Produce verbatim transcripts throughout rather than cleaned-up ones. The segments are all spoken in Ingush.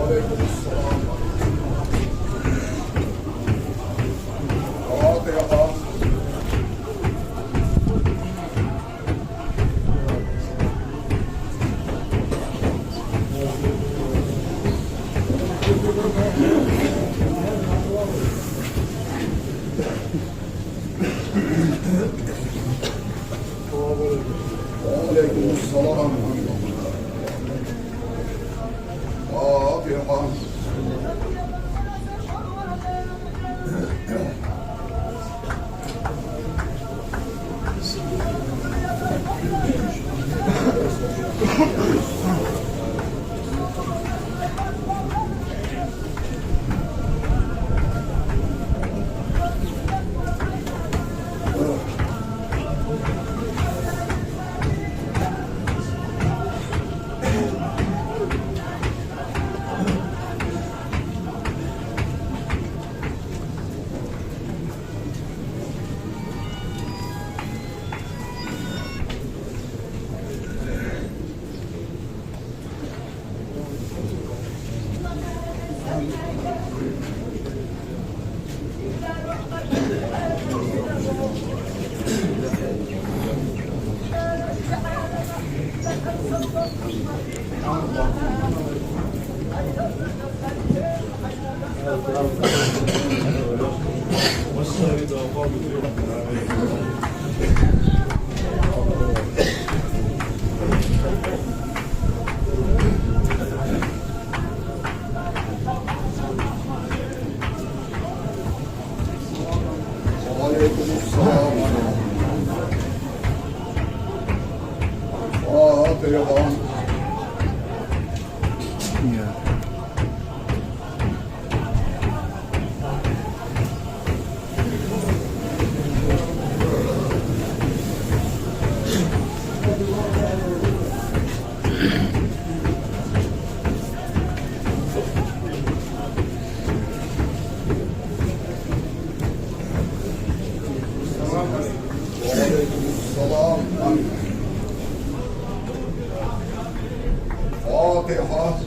وعليكم السلام. فاتحة. وعليكم السلام. فاتحة. وعليكم السلام. فاتحة.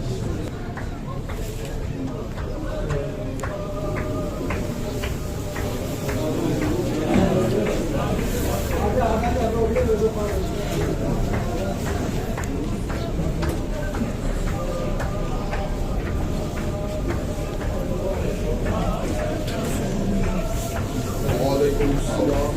وعليكم السلام.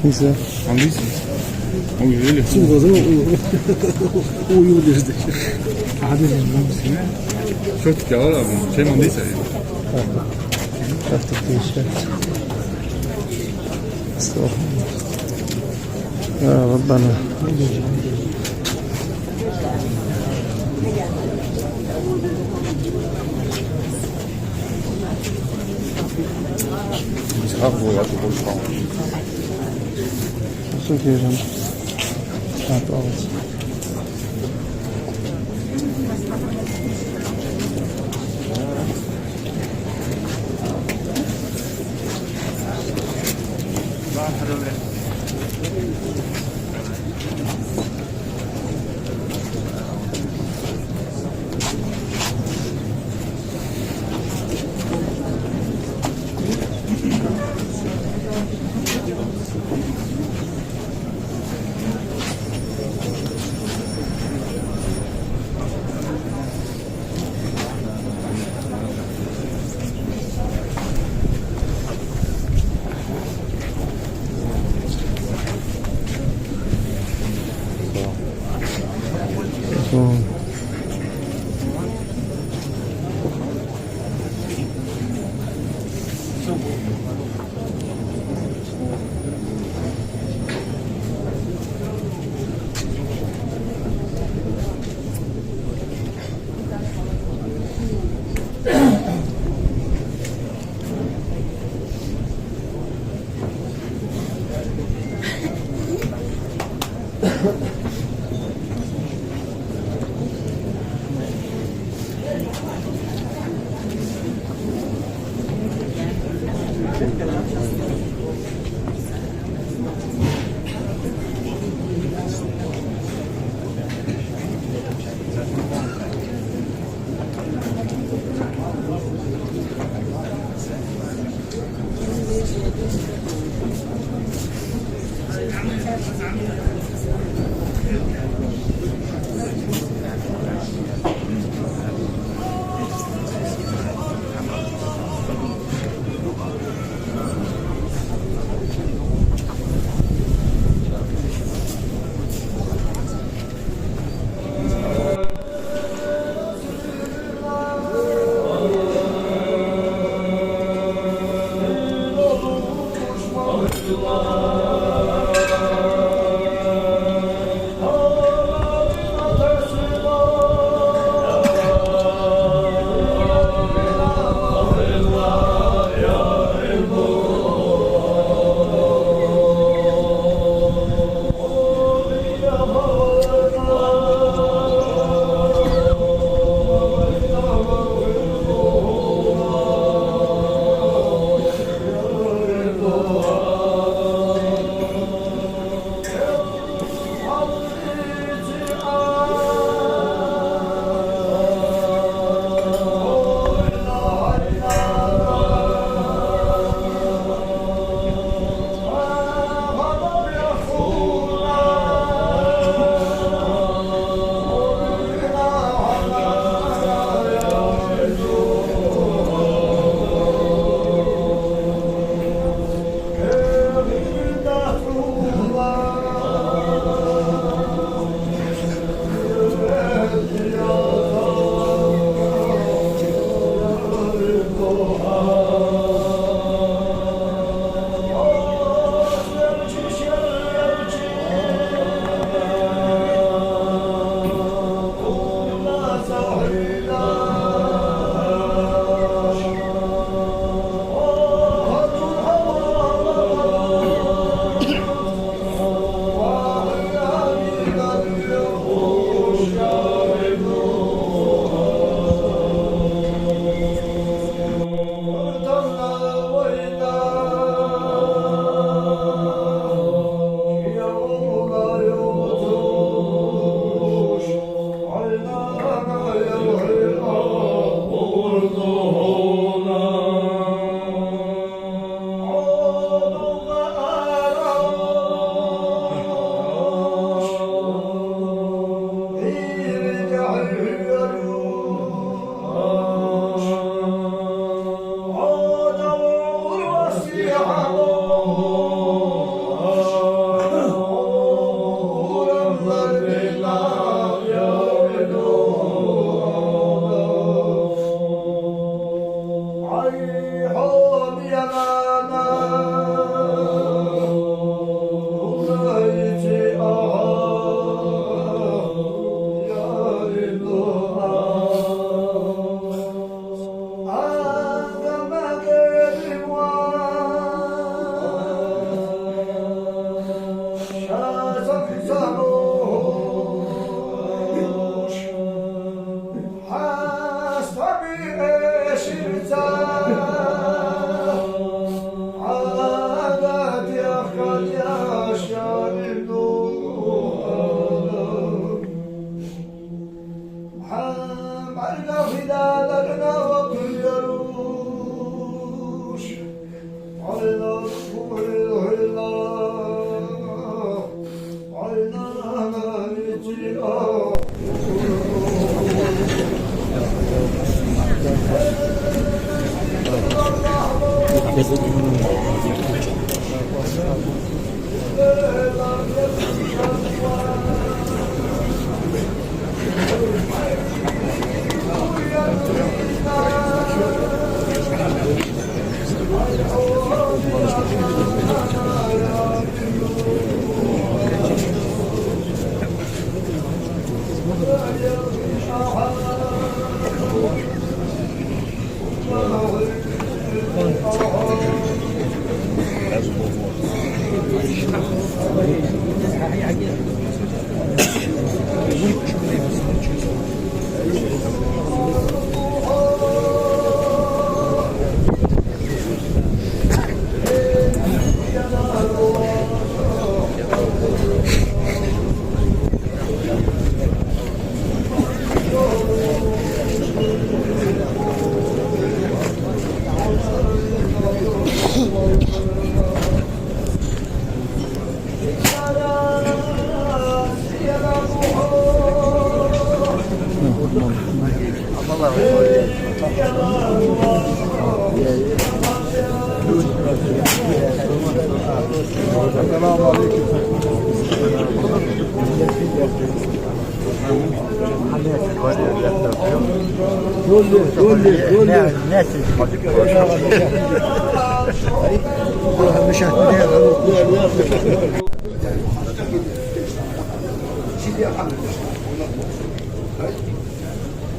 Нисса. Английский? Ой, или? Су газа, у, у, у, у, у, у, у. Что ты делала? Чем он дышит? Как ты пишешь? Что? يا ربنا. Что тебе там? А, плавать.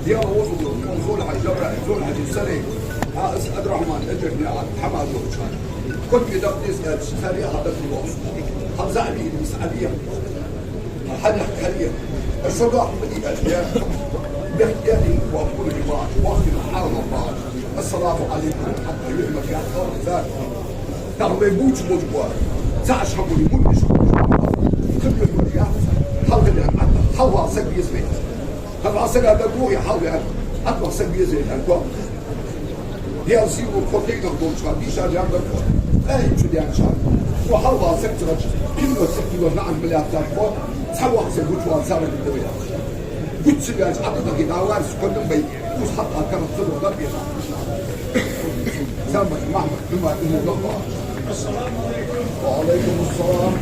Дела вожу, Зулхьа, Жабраил, Зулхьа, Сарей, а, Абдурахьман, Эджер, Ниат, Хьамад, Лохчан. Кот ми дакъдис, э, Сарей, хьадас лохс. Хьамза Али, Мис Али. Хьанах Али. Шо доху ма ди, э, бехк эли, ва кули ма, ва кули хьал ма. Ассаламу алейкум, хьатта юхьмак я, хьал, зар. Тахлай бучу бучу бу. Ца ашхабули муниш. Кули ма я. Хьал, хьал, хьал, хьал, саг безмей. Хьал сага да бу, я хьал, я. Атма саг безе, я ком. Дел силу котей да бу, ча, диша жан да бу. Ай, чу дян ча. Ва хьал ва саг цач. Ким ва саг ва наъан миллиард цач бу. Ца ва саг гучу ва сара да бу. Гучу ва ча, атма ки да ва, скотом бай. Ус хьал а кам цу да бу. Замбар Махмуд, дума, дума, дума. Ва алейкум ассалам.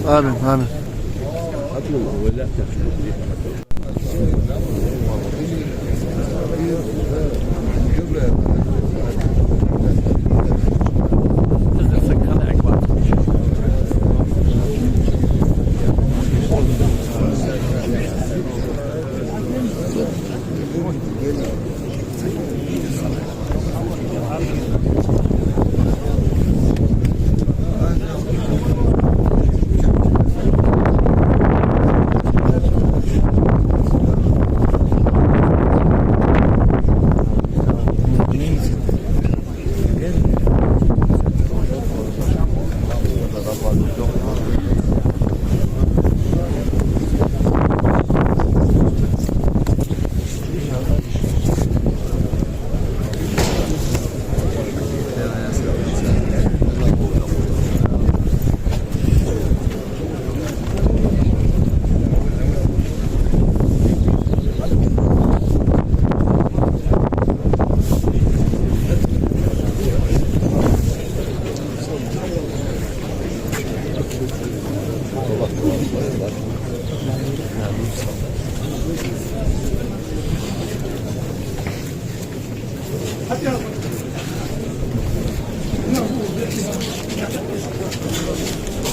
آمين، آمين.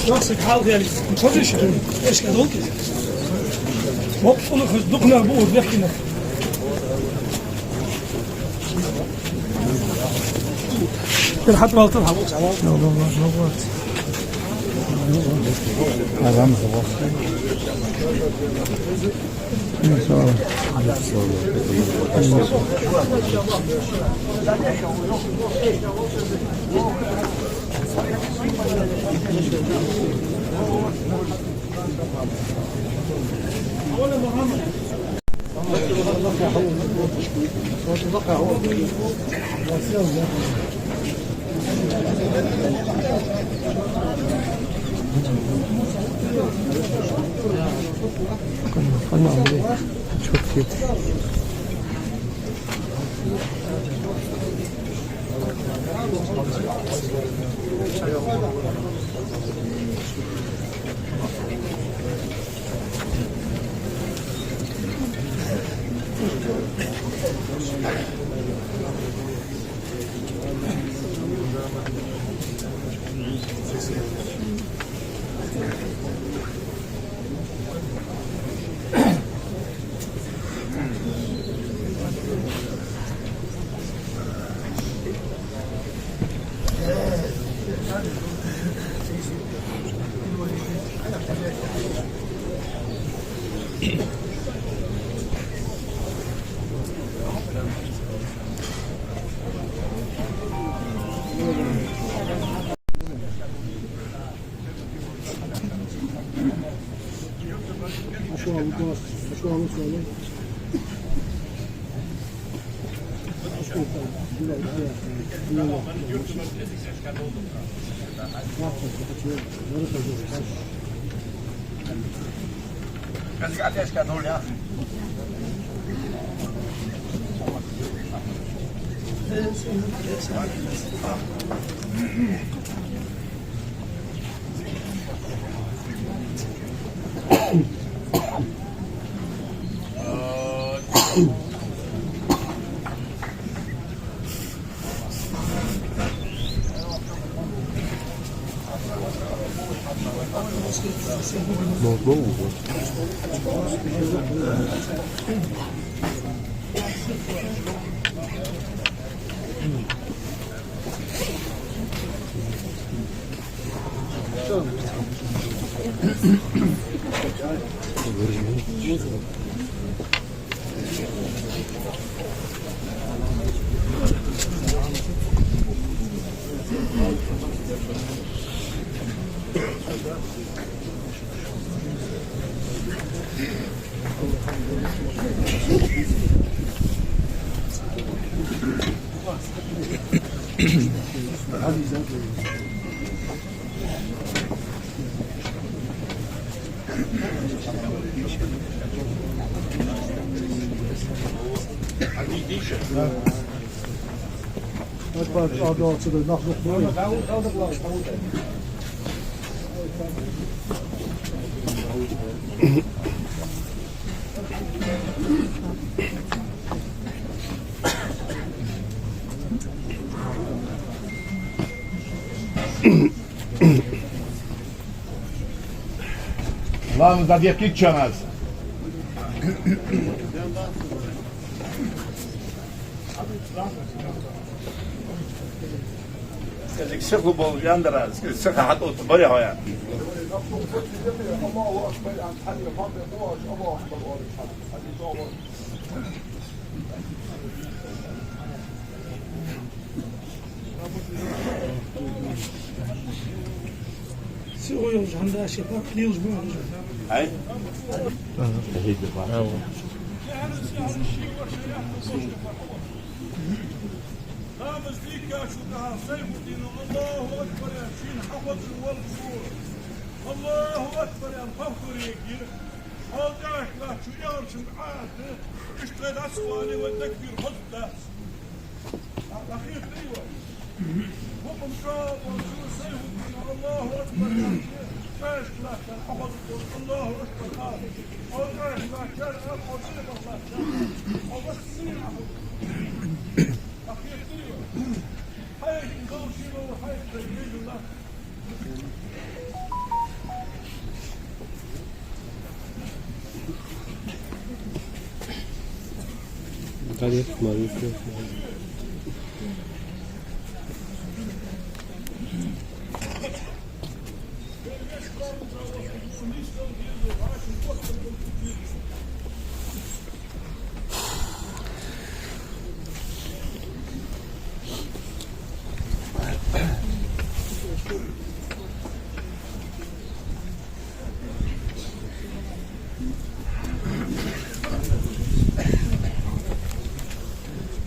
Nossa, que ralo dele. Não pode deixar. Acho que é louco. Vou falar com o Duque na boa, ver aqui na. تلحق ولا تلحق؟ لا، لا، لا، لا، لا. هذا مش واضح. إن شاء الله. Ладно, дӀадехкийта шоана аз. Кхезиг сиха болаш яндар аз, кхезиг сиха хьатӀаотта баре хьо ян. Ай? Ламаз дийхкача тӀехьа Сайфуддина «Аллаху акбар» яхаш шийна хьахозаш волчо «Аллаху акбар» аьнна повторить е. Хьо тӀехьашка латтачо эгӀарчунга Ӏоарта, иштта дӀа ца вале, вай такбир хоза дац. ДӀахетарий вай? Букъа чӀоагӀа волчо Сайфуддина «Аллаху акбар» яхача, тӀехьашка латтачоа хьахозаш волчо «Аллаху акбар» аьле. Хьо тӀехьашка латтачар а, хьо цӀена латтачар а, хьо вассийна Ӏохо. ДӀахетарий вай? Хьайх из долчий вала, хьайх ца везала.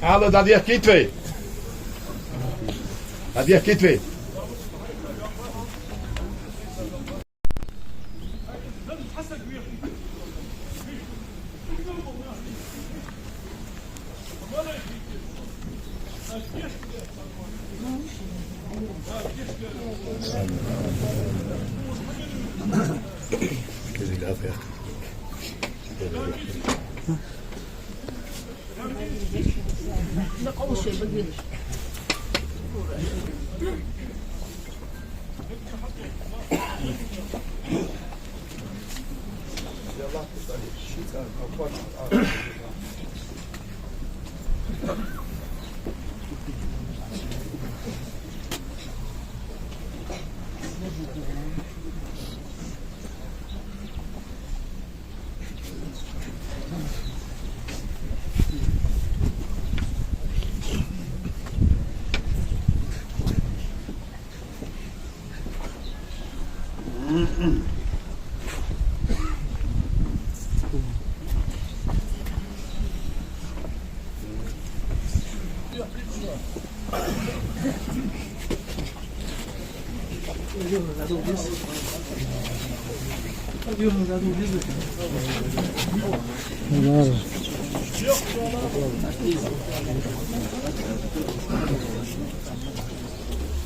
Ала, дӀадехкийта вай. ДӀадехкийта вай.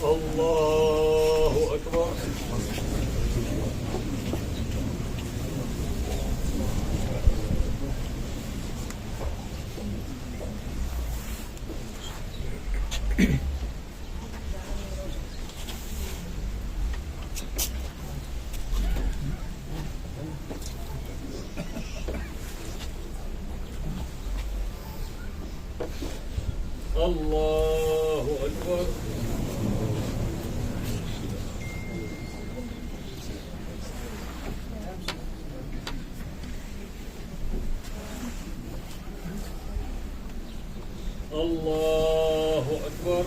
الله أكبر. الله أكبر. الله أكبر.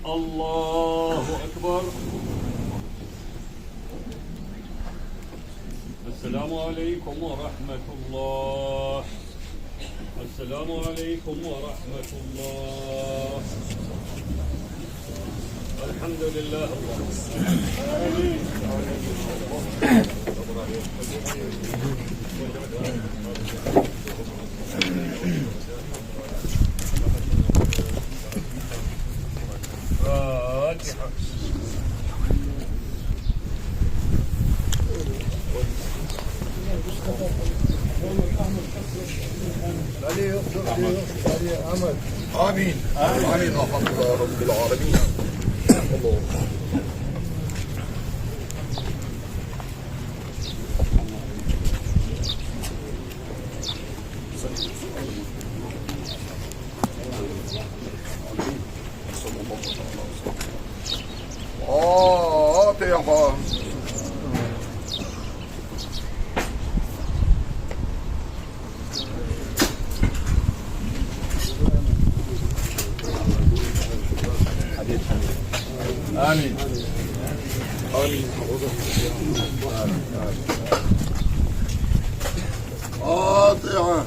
الله أكبر. السلام عليكم ورحمة الله. السلام عليكم ورحمة الله. الحمد لله. فاتحة. آمين. آمين. الحمد لله رب العالمين. آه، آه، يا أخوان. آمين. آمين. آه، يا أخوان.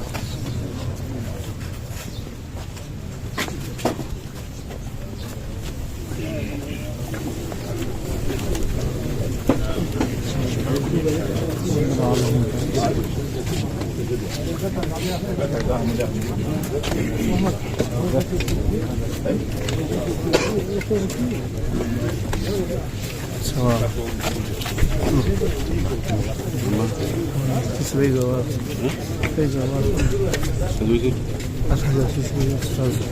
سلام. Сразу.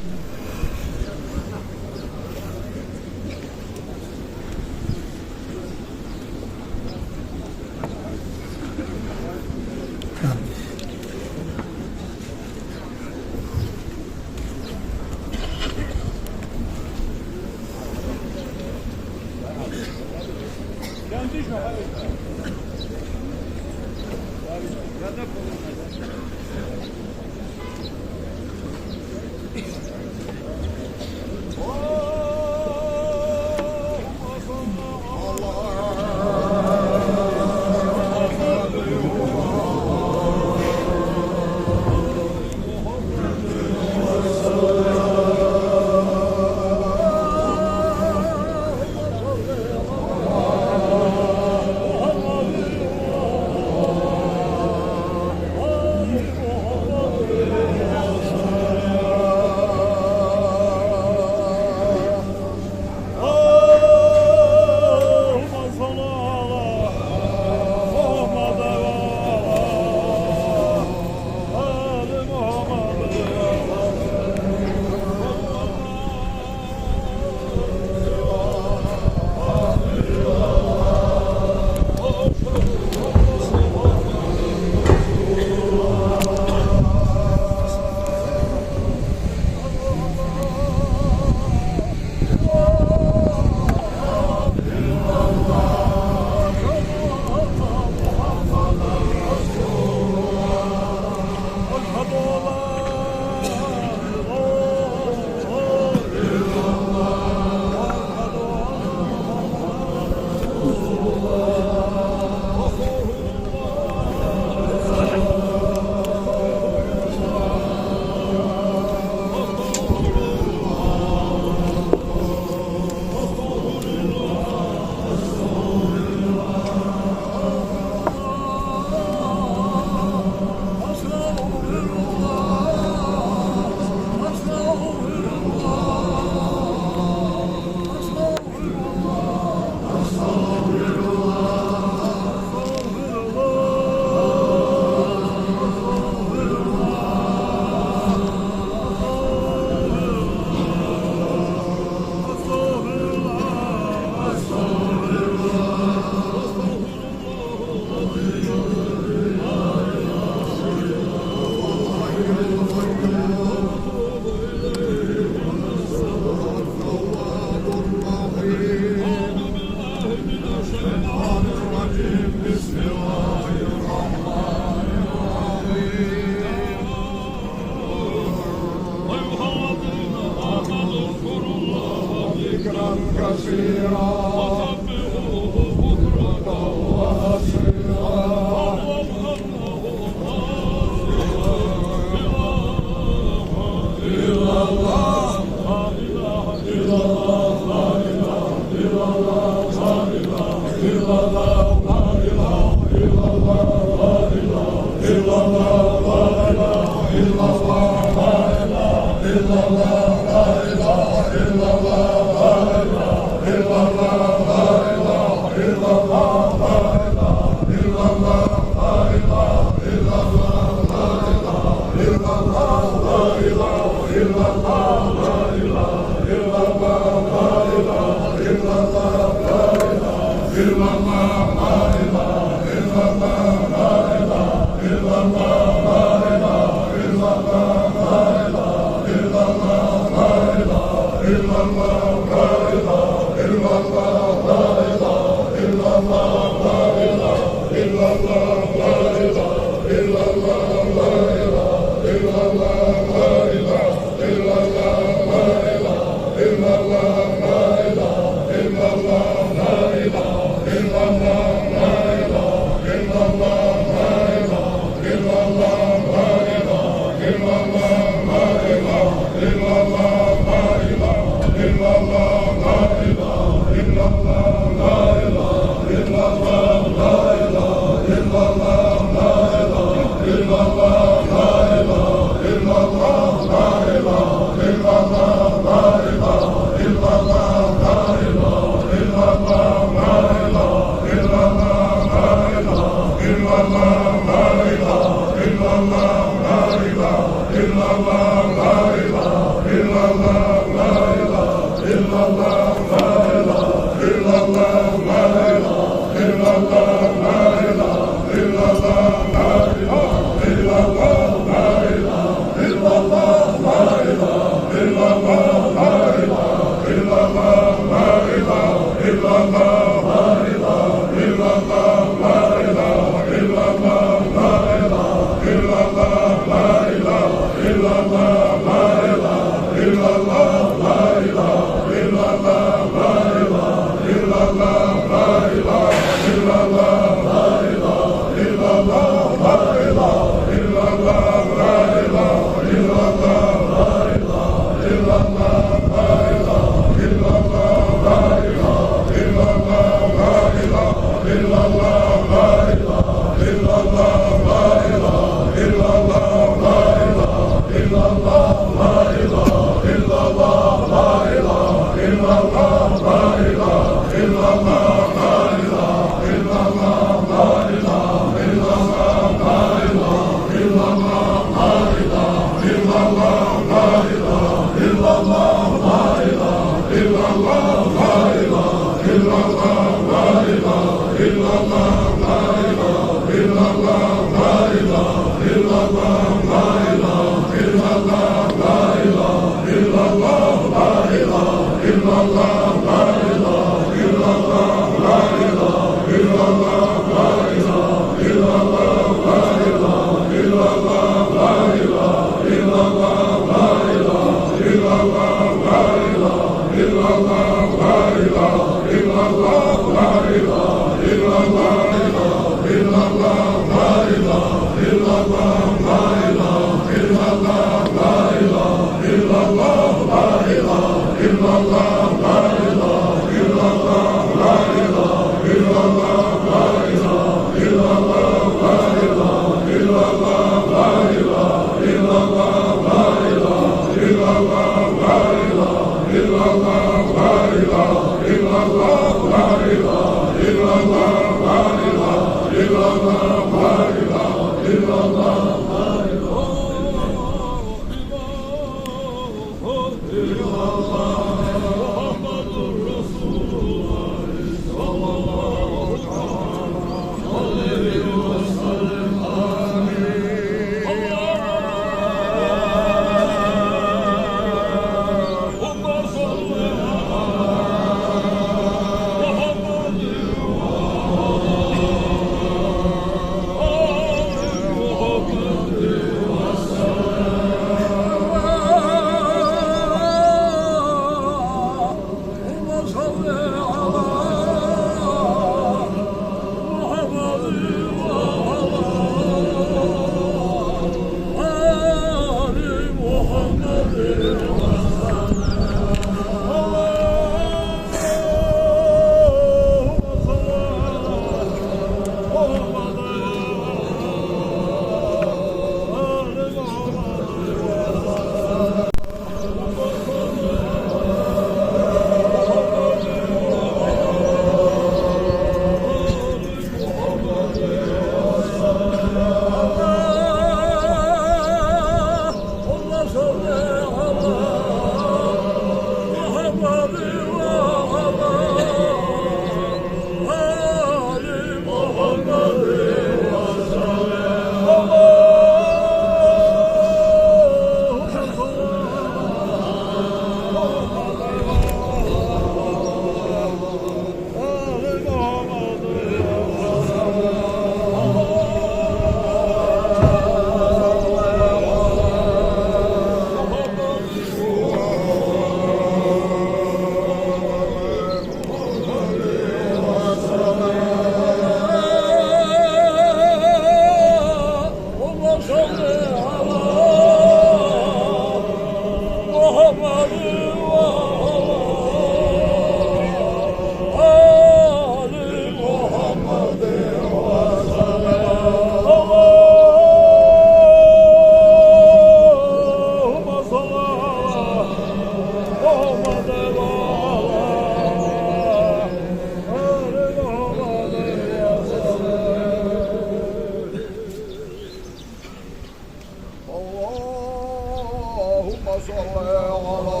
صل على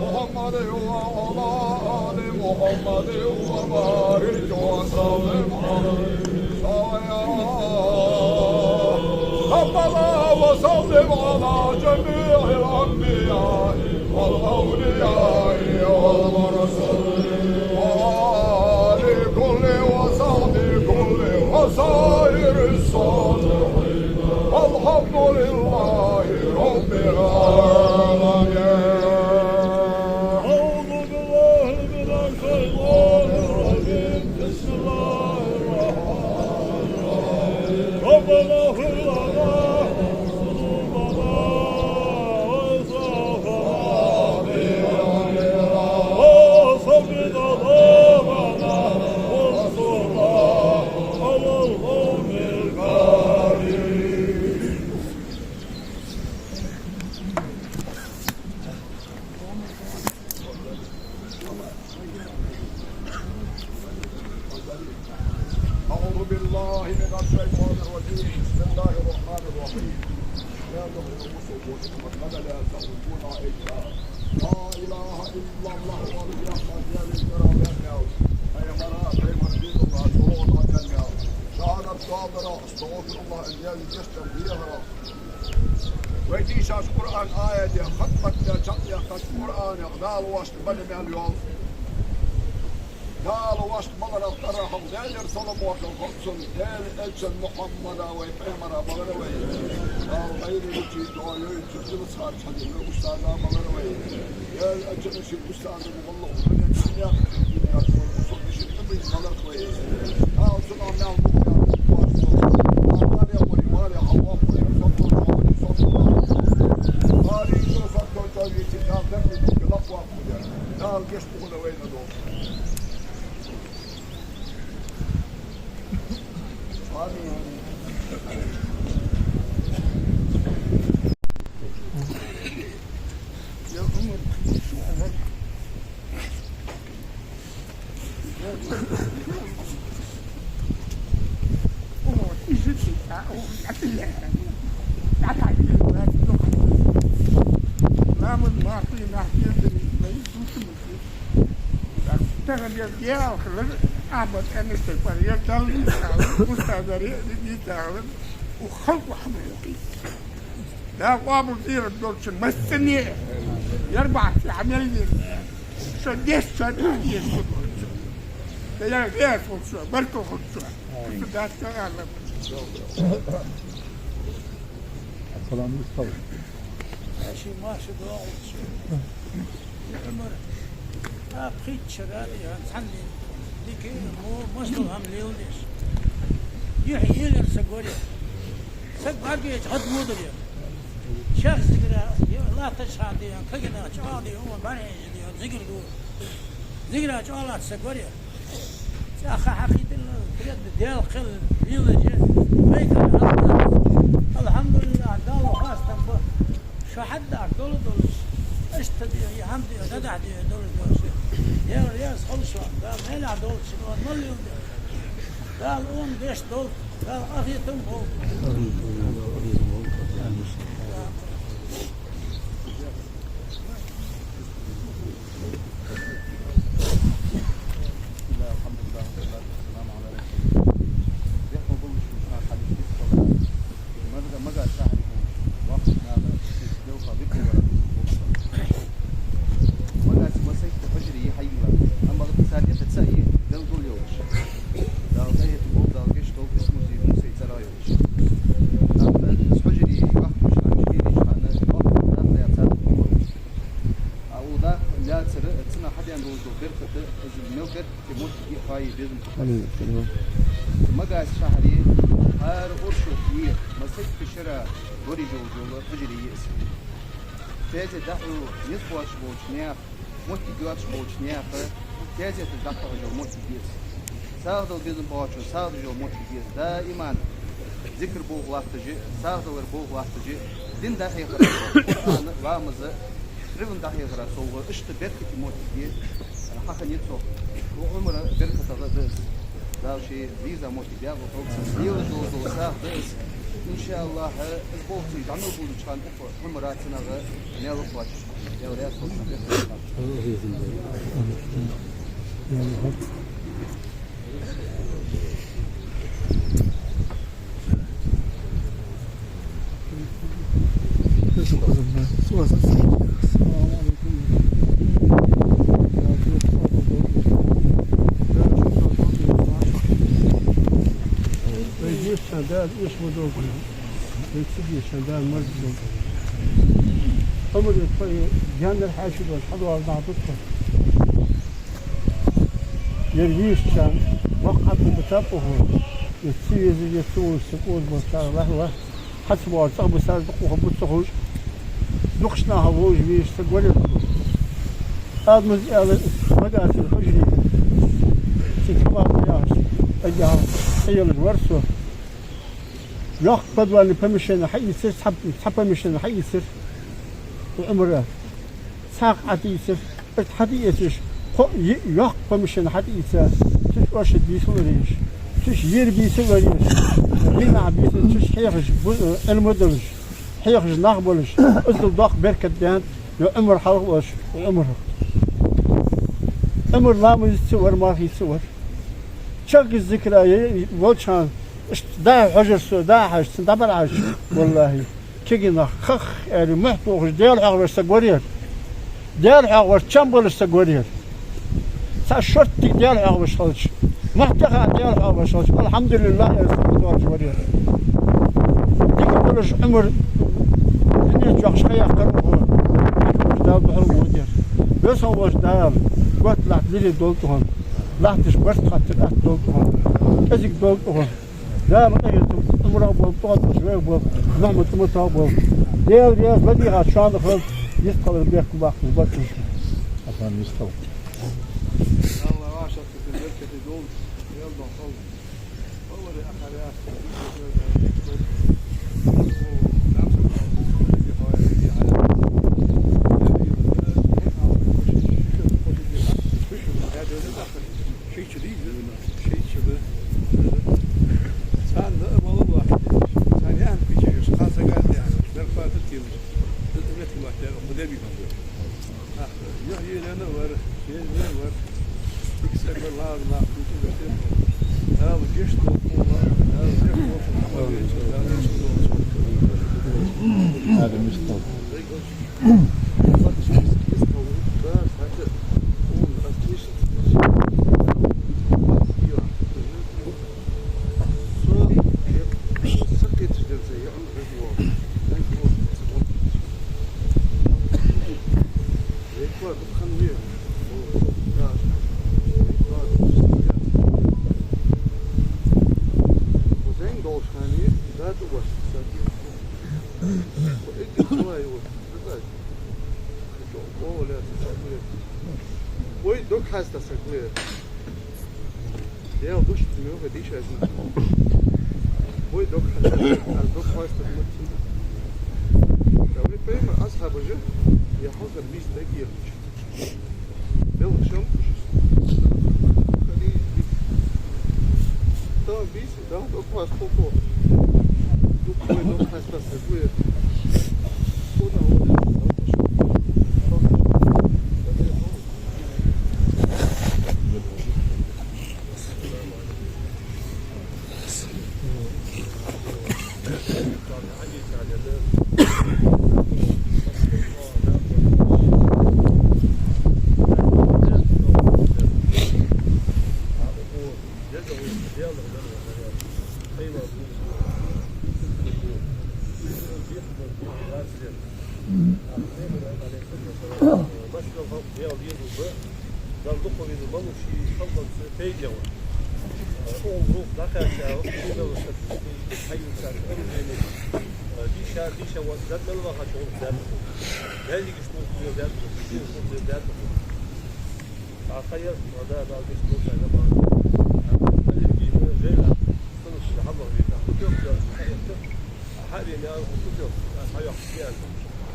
محمد وعلى آل محمد وبارك وسلم عليه. ربنا وسلم على جميع الأنبياء والأولياء والمرسلين وآل كل وصحب كل وسائر الصالحين. والحمد لله رب العالمين. أعوذ بالله من الشيطان الرجيم. بسم الله الرحمن الرحيم. ربنا اغفر لنا ذنوبنا وإسرافنا في أمرنا وثبت أقدامنا وانصرنا على القوم الكافرين. أعوذ بالله من الشيطان الرجيم. بسم الله الرحمن الرحيم. Даьла духьа, Муса воша, Мухьаммад, Даьла салам хилда цунна. Ла илахьа иллаллахь, Аллахӏ яхар Даьла чӀоагӀа ваьннав. Пайхамар, пайхамар дин Аллахӏа чӀоагӀа ваьннав. Шахьадат доаладар, астагъфируллахӏ, Даьла гешт дар дехар. Вай дийшача Къуръан аятех, хатмат даь, чакхъяьккхача Къуръанех Дала воашта бала мел йоал. Дала воашта баларах тӀара хьалха Даьлера салам-моаршал хилда цунна, Даьла элчан Мухьаммада, вай пайхамара балар вай. Дала хайри ручи доа йойцу дилсхарча хьадина устаза балар вай. Даьла элчан ши устаза гӀолла хӀуманен динех динех вай бусалба ши къиман балар вай. Дала цунах мел букъ яр, букъ боацаш бола. Дала варе, варе, хьалваккхаре, соккхача варе, соккхача. Варе, соккхача варе, Дала деррига лакхваккхаре. Дала гешт хилда вайна долча. Амин. Тахан ер Даьла хилар, Ахьмад Анисов пара, ер Далла дийцар, устазара дийцар, укх халкъа хьамайокхий. Дала къоабал дийрар долчун массане а, ер бахьан чу хьа мел вена, шо дешча а деза долчун. Да ер гӀерта хилда шо, баркал хилда шо. Амин. Дац ца гӀалла. Салам алейкум. Аши маша доагӀа шо. Умар, а пхийтта шера а дий хьона, цхьанне дика, мо, массадола хӀама леладеш. Юхь елар саг вар ер. Саг бӀаргавайча гӀадводар ер. Шоаш зигара, е, латташ хьа дий хьона, кагина чӀоагӀа дий хьона, бӀарахьежа дий хьона, зигара ду. Зигара чӀоагӀа латта саг вар ер. ЦӀаьхха хьакхийтина, крест Даьла кхел лелаже, вай кара хьалха. Алхьамдулиллахь, Далла хоастам ба. Шо хьаддар дола долаш, иштта де, хӀама де, дадахь де, долаш долаш. Даьла раьза хилва шоана, Дала мелехь долча шоана мел леладе. Дала укхунна гешт долда, Дала къахетам болба. بسم الله، الحمد لله، والصلاة والسلام على رسول الله. Бехк ма болаш, мишта хьалхашка дика хилар. Мага-, Магаш шахьаре болча воккхача наха шоашта делха дика хилар. Магасе масхӀетта хьужаре я хьайийлла. Амма цар юкъе цаӀ я, белгала йолаш. Дала къахетам болба, Дала гешт долда, Бисмузиев Мусай цӀерагӀа йолаш. Амма из хьужаре йохкаш хана, шкериш хана, йохкаш хана, цар А укх наха лаьцар, цунах хьадена долаш дола беркат, из мел беркате моттиг я, хьайи безам. Амин. Магасе шахьаре хӀара оршот я, масхӀетта шера гори йолаш йола хьужаре я из. Таьзета дӀахьо низ боацаш болча наьха, моттиг йоацаш болча наьха таьзеташ дӀатохаш йола моттиг я из. СагӀа дала безам боацачун сагӀа деш йола моттиг я из. Даиман зикр болх латташ а, сагӀа далар болх латташ а, дин дӀахьехарах, Къуръан, ламаз, Ӏилма дӀахьехарах совгӀа, иштта беркате моттиг я, хьахиннай цох. Укх Ӏумара беркатагӀа да из. Дала ший виза моттиг дагӀа хилда цунна. Лелаш долаш дола сагӀа да из. Иншааллахь, из болх цига дӀамел болча хана укх Ӏумара цунах мел кхоачаш, Даьла раьза хилва. Вай дийша Дала эша ма долда. Вай ца дийша Дала марза долда. Ӏумар, тхо гаьнара хьаьший долаш хьадоагӀа нах да тхо. Ер вийрачарна боккха Ӏаьдал битаб укхо. Ер ца везаш, ер ца волаш саг озаболчарах лахь, лахь. Хьа ца воагӀар цӀагӀа бисар дукха ха бу ца ховш. Дукхача наха вовзаш везаш саг вар ер. Адамаша аьлар, Магасил Хьужари, цу Камала яхаш, эггара хьалха цӀи йолаш вар со. Йоккха подвальни помещени хьаийцар, цхьа, цхьа помещени хьаийцар Ӏумара. Цхьаькха хьатӀаийцар, иштта хьатӀаэцаш, кхо-йиъ йоккха помещени хьатӀаийца, цу чу оршот бийсалургйолаш, цу чу ер бийсалургйолаш, дийнахьа бийса, цу чу хьехаш, бу-, Ӏилма долаш, хьехаш нах болаш, иззал доккха беркат даьннад ер Ӏумар хьалха волаш, ер Ӏумар. Ӏумар ламазаца вар, мархаца вар. Чехка зикара е-, волча хана, иштта дӀа-хьа хьожар со, дӀа-хьа хьожаш, цун дӀабӀарахьежача, валлахӀи, кегий нах хах аьле, мухь тохаш, Даьла хьоахавеш саг вар ер. Даьла хьоахавеш чам болаш саг вар ер. Цхьа шорттига Даьла хьоахавеш хилча, мухь тӀехьа Даьла хьоахавеш хилча, алхьамдулиллахӀ аьле, саг доагӀаш вар ер. Дика долаш Ӏумар дунен чу йоаккхаш ха яьккхар укхо. Дика долаш Дала духьал вода ер. Веза хинна волча Дала готта латта лерхӀа долда тхона. Латташ барт хаттар атта долда тхона. КӀезига долда тхона. Дала къахетам Ӏумарах болба, тхох болба, вайх болба, Мухьаммад умматах болба. Даьла раьза ладийгӀа шоана хилда, йистхилар бехк баккха барт. Асан йистхила. Аллахь ваша беркате долда, Даьла духьал. Шийча дийза, шийча да. Царна а мала лахьа, царна яхьан пича еш, кхалсага а яхьан, мел хатар тилаш. Ду метка лахьа, худа биган бу. Ах, юхь елена вар, шен вар. Иксар вар, лаг нах, кучу гатен. Дала гешт долда, Дала гешт долда, Дала гешт долда. Дала гешт долда. Вай дог хьаста саг вар. Даьла духьа ца мега дийша аз нах. Вай дог хьаста, аз дог хьаста ма ца. Да вай пайхамара асхьабаша, я хьалхара бийса дагайоахача, белхаш йолаш, хали бийса. Там бийса, там дог хьаста хулко. Дог хьаста саг вар. Дала дукха веза, малув ший халкъаца пайда яр. Оал рух дӀакхаьча, хьайна саг, дийша, дийша вац, дад мел вахача гӀулакх даьд. Дезигаш гӀулакх даьд, дезигаш гӀулакх даьд. А хайр, ма да, Дала гешт долда, набар. Алирги, жайла, санаш хьалла вита. Хьавена, хьайохк ян.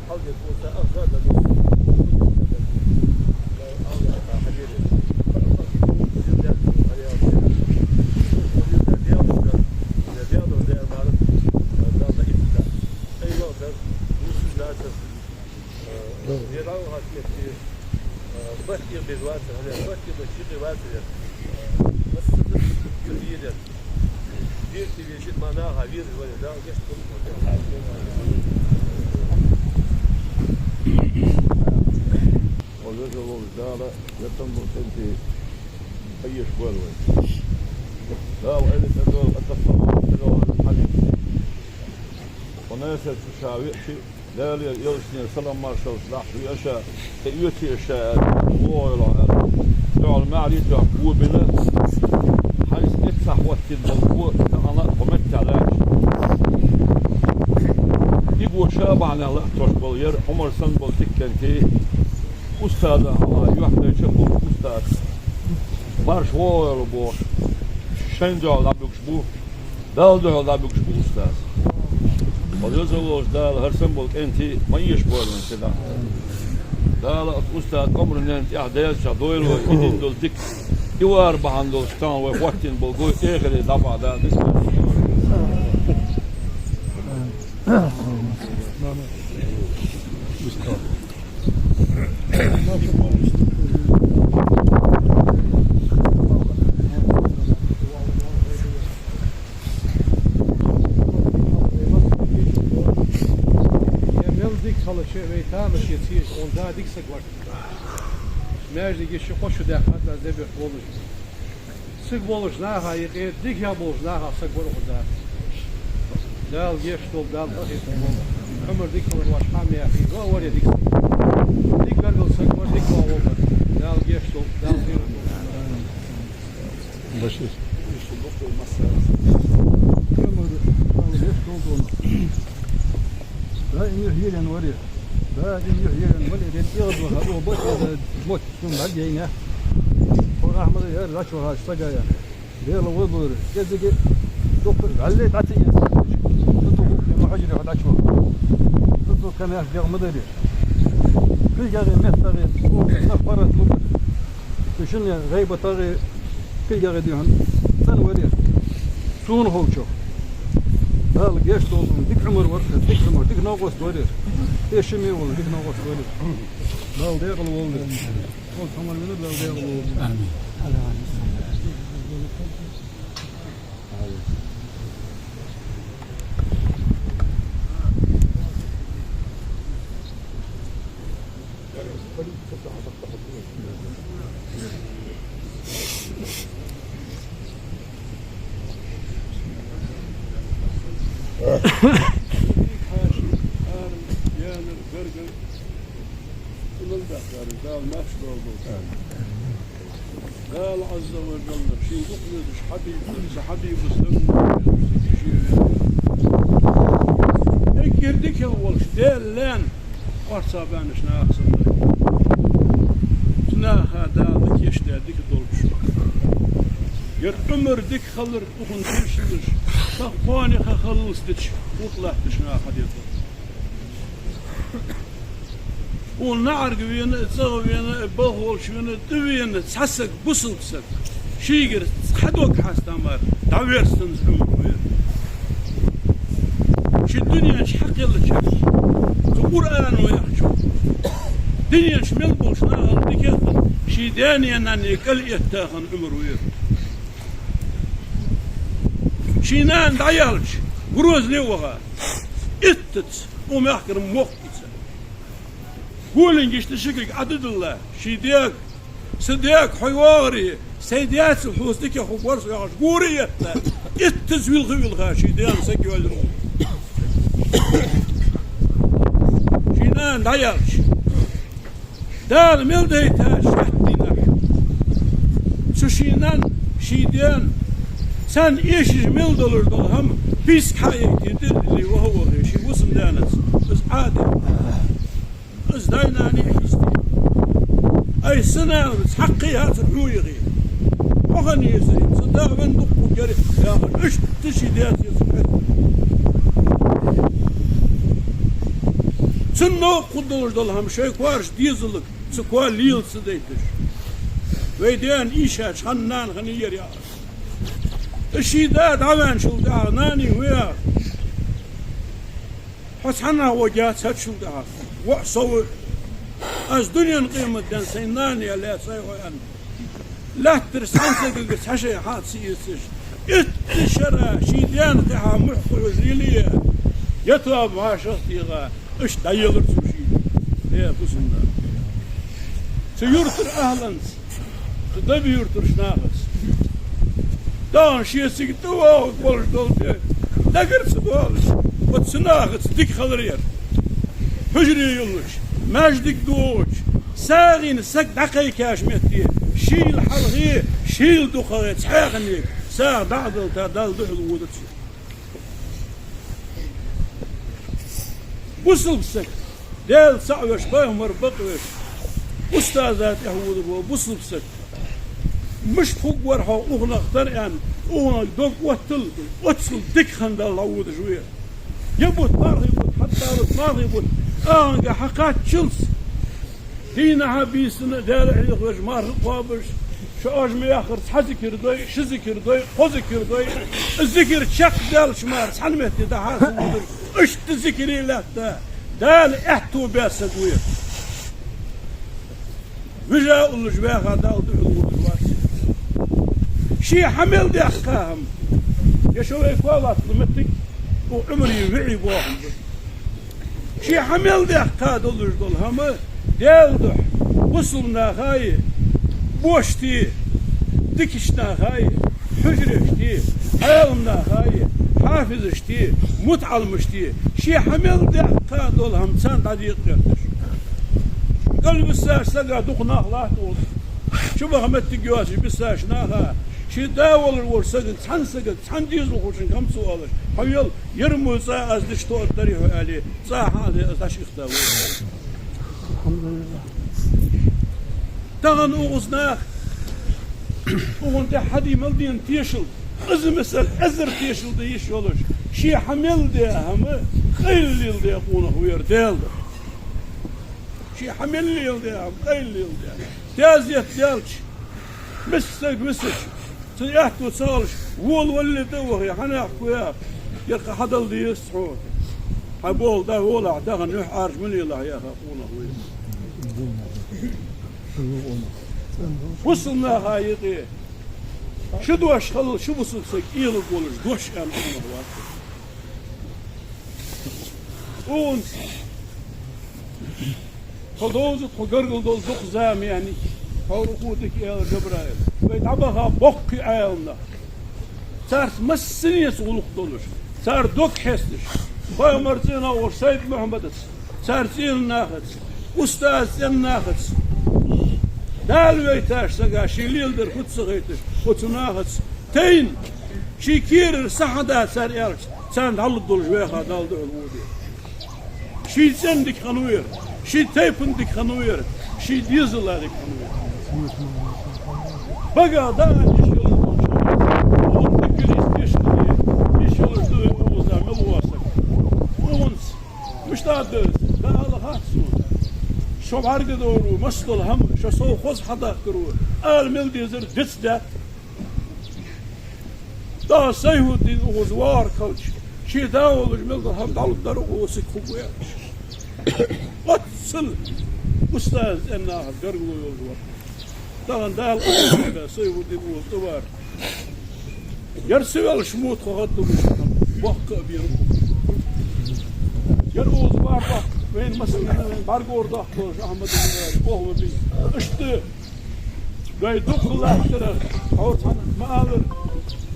Хьалге куса, ахза да. Алла, хьагере. Хьалге куса, хьалге. Хьалге, хьалге, хьалге. Метте, э, бахкир бежвацар, хӀана бахкир бачиги вацар. Э, массаза юхьера. Дерти вежит ма наха веза варе, да, гешт кулхо. Веза волча Дала, гертан бу тенти, айеш бор вай. Дала айли тадол, атаффа, тадол, хьалим. Хьунайса шу ша виъчи, Даьла элчане салам-маршалла дахьа веша, тӀаоьцу аша, вогӀийла аьлла. Дуьхьал маьхьарий тоьхка го бина, хьайса эццахь хӀоттийна бола го, тахан а кху меттехь лаьтташ. И го ша бахьанехь латтош бола яр, Ӏумар санна бола дикка кӀентий, устаза хьалха юхь дайча а бола устаз. Марша вогӀийла бохуш, шайна дуьхьал дӀабуьгуш бу. Далла дуьхьал дӀабуьгуш бу устаз. Веза волча Дала хӀара санна болу кӀентий ма эшабойла вайн седа. Дала оцу устаза Ӏумаран ненан тӀехь дезачохь дойла вай, и дина долу дика, и вар бахьана долуш тахана вай хӀоттийна болу го эхаре дӀабахьа деза. Я мел дика хилча, вай тамашийна ца еза, хьуна да дика саг вар. Маьждиге ши-кхо шу даьккхад аз де бехк болуш. Цига болуш наха юкъе дикех болуш наха саг вар укхаза. Дала гешт долу, Дала къахетам болу. Ӏумар дика хилар ваш хьа ма яхий, но а варе дика саг. Дика гаргара саг вар, дика вогӀу вар. Дала гешт долу, Дала хир долу. Башир. Даим юхь елен варе. Даим юхь елен варе. Ден тӀера ваха, о, бо, тӀера мотт, сун дӀадийна. О, Ахьмада яр, лач вахаш сага яр. Дела вай бур. Кезиге дукха валле дӀатиге. Туту хӀукхи мухьажири хьадачо. Туту камеш дегӀ ма дари. КуьйгагӀи меттагӀи, о, на парат ма дари. Шуна гӀайбатагӀи, куьйгагӀи дехьа цӀена варера. Суна ховчо. Дала гешт долу, дика Ӏумар вар, дика Ӏумар, дика новкъост варера. Эшаме волу, дика новкъост варера. Дала декъала волу. Ол тамар вина, Дала декъала волу. Амин. Дала Ӏазза ва Жалла шен дукха везаш Хьабиб, цу Хьабибас дан везаш, эггара дикагӀа волуш Делан орцах баьнначу наха санна. Цу наха Дала кхеташ дика долуш. Яр Ӏумар дика хилар, укхунна тешалаш, сан кхоне ха халлалц диташ, урт латташ наха хьадетар. Хьуна наӀарга вена а, цӀагӀа вена а, балха волчу вена а, тӀе вена цхьа саг, бусалба саг, шийгара цхьа дог хьаста мара дӀаверстанза Ӏумар ву яр. Ши дуьнен чу хьакхеллачара, цу Къуръано яхачо, дуьнен чу мел болчу нахал дикех а, шен ден-нанна кӀал этта хинна Ӏумар ву яр. Шен нана дӀаяьлча, Грозне ваха, иттаза, укх мехкара мохк ица. Гулингаш тӀе ши кулг Ӏадидалла, шен дега, сан дега хьо йогӀаре, сайн даьца хьоца дикех хӀума варца яхаш, гора а етта, иттаза вилха а вилха, шен дена саг йоьллира. Шен нана дӀаяьлча, Дала мел дайташ шаьттинарш. Цу шен нанна, шен дена, царна эшаш мел долуш долу хӀама, писка хьаэттий тӀе а диллий, ваха а вахий, шен вусам даьнаца. Иза Ӏади. Иза дай-наний а хьистий. Ай, сан нана, цхьаккха яцара хьо яхий. Хьо хан еза, сан да вен дуккха гери, яхаш, иштта шен ден еза хьаьтта. Цунна новкъа хӀун долуш долу хӀама шайн кораш дезаллаг, цу коа лела ца дайташ. Вай дена ийшача ханна нана хан яр яхаш. Шен да дӀаваьнначул тӀаьхьа нани ву яхаш. Хьо цхьаннахьа вагац хӀачул тӀаьхьа. Ваъ, со ву. Аз дунен къематдийнахьа сайна нана яле, сай хьо аьнна. Лаьттара цхьан сагага цхьа шай хьа ца эцаш, итт шера ший даьна кхехьа мухь кхухьаш лелае, я тоба вӀашагӀтеха, иштта дӀаелар цо шийна. Э, бусалба нах. Цу юртара ахӀланца, цу Даби-Юртарча нахаца. Тахан шецига тӀавоагӀаргболаш дола де, дагара ца доалаш, оцу нахаца дика хилар яр. Хьужаре йолаш, маьждиг дохаш, сагӀийна саг дӀакхайкача метте, шийла хьалхе, шийла дукхагӀе цхьаькханега сагӀа дӀа а далийта, Далла духьала вода цо. Бусалба саг, Даьла цаӀ веш, пайхамар бакъ веш, устаза тӀехьа вода бусалба саг. Мишта хургвар хьо укханах тара аьнна, укханах дог оттал, оццул дика хинна Далла дӀаводаш ва ер. Ер бутт, мархий бутт, хьатта бутт, мархий бутт, аханга хьакхаччалца, дийнахьа а бийсанна а Даьла хьехавеш, марха кхоабаш, шо ожма яххарца хьа зикар дой, ши зикар дой, кхо зикар дой, зикар чакхдаьлча мара цхьан метте дӀа-хьа ца водаш, иштта зикаре лаьтта, Дала аьттув баь саг ва ер. Вижа уллаш ваьха Далла духьала водаш вац. Ше хьа мел даьккха хӀама, я шо вай коа латталу моттиг, укх Ӏумарий виӀий бохам ба. Ше хьа мел даьккха долаш дола хӀама, Даьла духьа, бусалба нахаи, бошти, дикача нахаи, хьужарештеи, Ӏаламнахаи, хьафизаштеи, мутаӀаламаштеи, ше хьа мел даьккха дола хӀама царна дӀадекъа гӀерташ. КӀал висача сага дукха нах латт оцу. Чубаха моттиг йоацаш бисача наха, ший да волаш волча сагага, цхьан сагага, цхьан дезалхочунга хӀама ца оалаш, хьо ел, ер мо цӀа аз дича тоъаргдарий хьо аьле, цӀа хьа а де, аз дӀачуихта вай. Тахан укхаза наха, укхун тӀа хьаде мел дена тешал, из мисал эзар тешал де йиш йолаш, ше хьа мел даь хӀама къайла леладаь къонах ва ер Даьла духьа. Ше хьа мел леладаь хӀама къайла леладаь. Тезет даьлча, миска саг висача, цун аьттув ца хилча, волавалале тӀа а вахе, хьанехк ва яха, ер кхы хьадала дезац хьона. Хьа бола дӀа волахь, тахан юхь Ӏаьржа ма лелахь яха къонах ва ер. Бусалба наха юкъе ши дош хилал, ши бусалба саг кӀелургволаш дош аьнна къонах вац. Укхунца тхо довза, тхо гаргара дола дукха зама яьннай, тхьовра укхо дика аьлар Жабраила. Вай дӀабаха боккхий Ӏаламнах. Царца массанеца гӀулакх долаш, цар дог хьесташ, пайхамара цӀенах волча Сайд-Мухьаммадаца, цар цӀенан нахаца, устаза цӀенан нахаца, Дала вайташ сага ший леладар хӀуца ца хайташ, оцу нахаца тайна, ший кийрара са хьада цар аьлча, царна дӀалургдолаш ваьха Далла духьала вода ер. Ший цӀен дика хиннав ер, ший тайпан дика хиннав ер, ший дезала дика хиннав ер. Багах дӀа а йиш йолаш, укхун дика йолаш тешал де йиш йолаш да вай укхаза мел вола саг. Укхунца мишта да из, Дала хац сона. Шо бӀаргадовр ва, массадола хӀама шо совхоз хьадахкар ва, ала мел дезар дицдаьд. ТӀаккха Сайфуддин укхаза вахар хилча, ший да волаш мел дола хӀама дӀалургдар укхо саг хургва аьлча. Оццул устаза цӀенан нахаца гаргало йолаш вар. Тахан Дала къахетам баь, Сайфуддин укхаза тӀавар. Ер ца велаш мо тхо хӀама дергда, боккха а бена укхо. Ер укхаза вар баккха, вайна массанена вайна бӀаргадовр даккха долаш Ахьмад Умар, охма бий. Иштта вай дукха латтарах, хьо цхьанне ма аллара,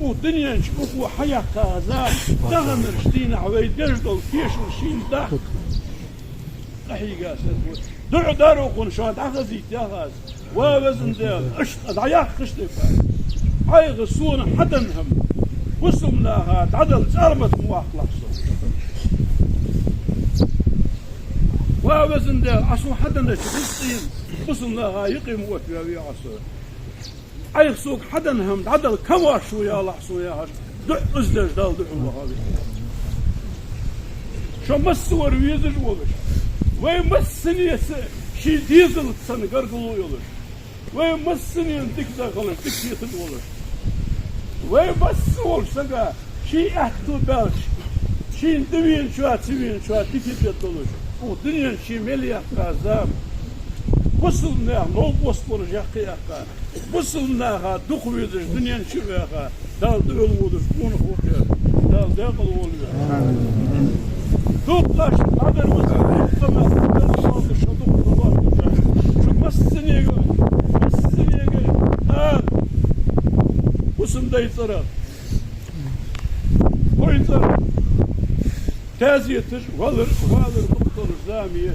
укх дунен чу укхо хьаяьккха зама, таханарча дийнахьа вай деш дола тешал шийна даха къахьийга саг ва. ДуӀа дар укхунна, шоана дӀахазийта яхаш. Ва Везан Даьла, иштта дӀаяккхаш тайпа, Ӏайха сона хьаденна хӀама бусалба наха дӀадала цӀармата ма ваккхалахь со. Ва Везан Даьла, Ӏа сона хьаденнача рузкъийна бусалба наха юкъе ма оттаваь ве Ӏа со. Ӏайха сога хьаденна хӀама дӀадала камаьршо ялахь сона яхаш, дуӀа из деш Далла духьала ваха веза. Шо массавар везаш а волаш, вай массанеца ший дезалца санна гаргало йолаш, вай массанена дика дар хилар дика хеташ а волаш, вай массаволча сага ший аьттув баьлча, шийна тӀавеначоа, ца веначоа дика дергдолаш, укх дунен чу ше мел яьккха зама, бусалба наьха новкъост волаш яккха а яьккха, бусалба наха дукха везаш дунен чу а ваьха, Дала дуьхьал водаш къонах ва-кх ер, Дала даькъала волва вай. Дукха аш дӀадар ма ца, дукха ма, Дала шо дукха ма вахтуш. Шо массанега, массанега, а, бусалба дай цӀерагӀа, хой цӀерагӀа таьзеташ, валар, валар бакъдолаш зама я.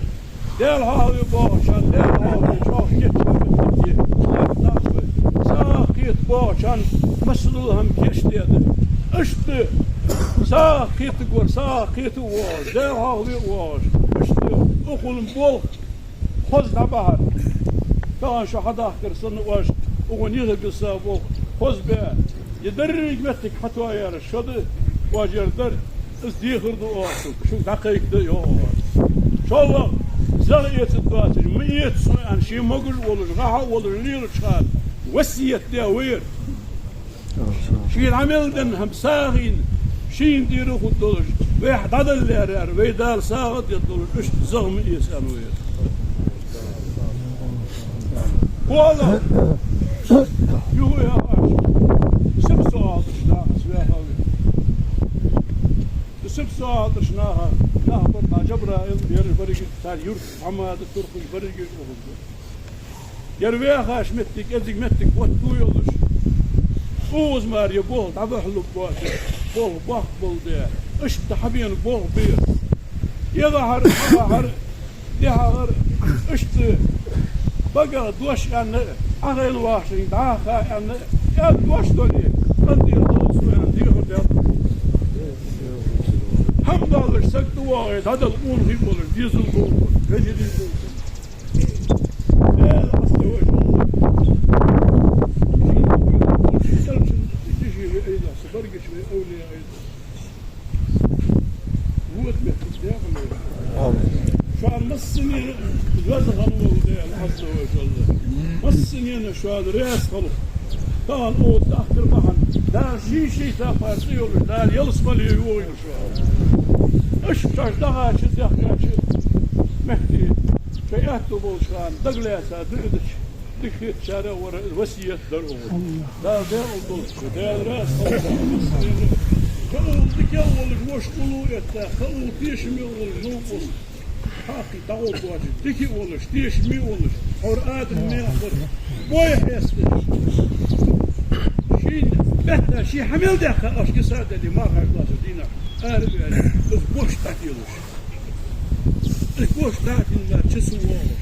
Даьла хьоахаве боагӀачарна, Даьла хьоахаве чӀоагӀа кийча меттиг я, лакха нах ба. СагӀа кхета боагӀачарна массадола хӀама кийчдаь да. Иштта сагӀа кхетаргвар сагӀа кхета а воагӀаш, Даьла хьоахаве а воагӀаш. Иштта укхун болх хоза дӀабахьар. Тахан шо хьадахкар санна оаш укхун нихаргаса болх хоза баь, е деррига меттиг хьатоаяьр шо да, оаш ер дар, из дехар ду оаха шуга, шуга дӀакхайкаде йоах оаха. ШоллагӀа, загӀа эцаргдоацаш, ма эца сона аьнна, ше могаш волаш, гӀахьа волаш лелача хана васкет даь вар. Шийна Ӏамал денна хӀама сагӀийна, шийна тӀера хургдолаш, вайх дӀадала лаьрар, вай Дала сагӀа а дергдолаш, иштта загӀа ма эца аьнна вар. КхоалагӀа, юха яхаш, сиха со алташ нахаца ваьхав. Сиха со алташ наха, нах бар, Джабраил, ер барига, цар юрт, хӀамада, турхаш барига ухаргда. Ер ваьхача меттиг, кӀезига меттиг готта йолаш, укхаза мара ер болх дӀабахьалургбоацаш, болх боккха болаш да, иштта хьабена болх бар. ЭгӀахьара, эгӀахьара, дехьахьара, иштта багах дош аьнна, Ӏохайна вахачунга дӀаха аьнна, аьнна дош дале, къинтӀера долаш ва аьнна, дехар даьд. ХӀама доаллаш саг тӀавоагӀе, дӀадала къонахий болаш, дезал болаш, вежарий болаш. Даьла Ӏазза ва жалла. Ший деши вай Айдас, баргаш вай овлияъ Айдас. Вот меттиг декъала. Амин. Шоана массанена веза хинна вола Даьла Ӏазза ва жалла, массанена шоана раьза хилва. Тахан укхаза дахкар бахьан, Дала ший-ший сапар цӀи йолаш, Дала ялсмале йойла шоана. Иштта шоаш дахача, дехкача метте, шоай аьттув болча хана дагалаьца дуӀа дича, дика хетачарех вар, васкет дар укхун. Дала даькъала долда шо, Дала раьза хилва. Кхы укхул дикагӀа волаш вошкъулу этта, кхы укхул тешаме волаш новкъост хьакхийта дӀагӀоргвоацаш, дика а волаш, тешаме а волаш, хьора адам мехкара бой хьесташ. Шийна бетта ше хьа мел даьха, оаш киса а даьле, мархаш лоацаш дийнахьа ара а ваьле, из бош дӀателаш. Из бош дӀатенна мара чу ца воагӀаш.